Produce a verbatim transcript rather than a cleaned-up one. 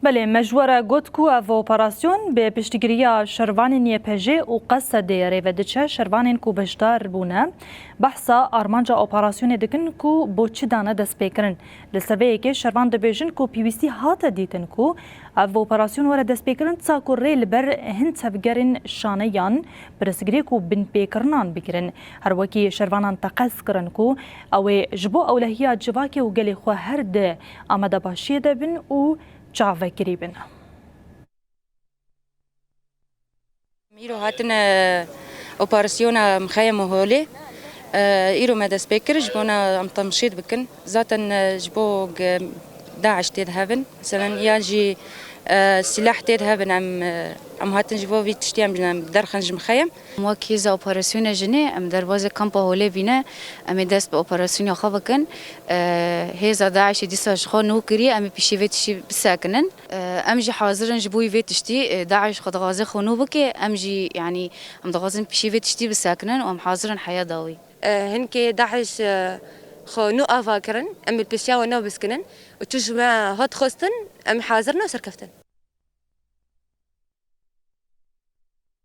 Belê, me ji we re got ku ev operasyon bi piştgiriya şervanên Y P J û Qesedê rê ve diçe. Şervanên ku beşdar bûne, behsa armanca operasyonê dikin ku bo çi dane destpêkirin. Li ser vê yekê şervan dibêjin ku pêwîstî hate dîtin ku ev operasyon were destpêkirin, ta ku rê li ber hin tevgerên şaneyan pirsgirêk û binpêkirinan bigirin. Her wekî şervanan teqez kirin ku ew ê ji bo ewlehiya civakê û gelê xwe her di amadebaşiyê de bin û çavekirî bin. Îro hatine operasyona Mixeyem û Holê. E, îro me dest pê kir, ji bona em temşîd bikin. Zaten, e, ji bo ge-, DAIŞ tê dihevin. Meselen, yan jî, e, sîlah tê dihevin, em, e, em hatin ji bo vî tiştî em, em derxin ji Mixeyem. Wek hêza operasyona jinê, em derbazê kampa Holê bîne, em ê dest bi operasyona xwe bikin. E, hêza DAIŞê dîsa ji xwe nû kiriye, em ê pişî vê tiştî bisekinin. E, em jî hazir in ji bo vê tiştî, e, DAIŞ xwe dixwaze xwe nû bike, em jî, yanî, em dixwazin pişî vê tiştî bisekinin û em hazir in heya dawî. E, hinkê DAIŞ, e, xwe nû ava kirin, em ê pişiya we nû biskinin û çi ji me hat xwestin, em hazir in û serkeftin.